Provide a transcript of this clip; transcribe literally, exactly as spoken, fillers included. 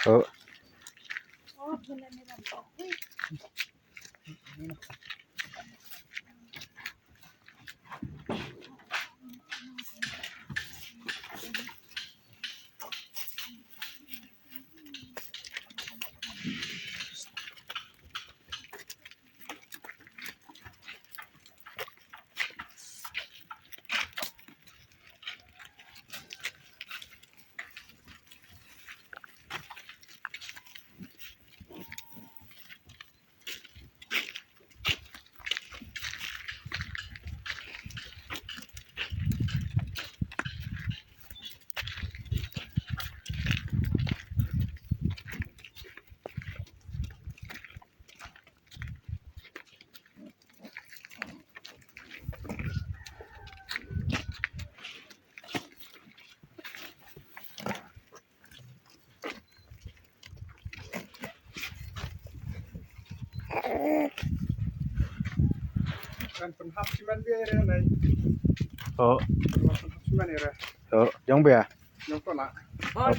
Oh. Kan pynhap cement bia ïa re nai. Oh. Kan pynhap cement ïa re. Oh, jong bia. Jong to na. Oh.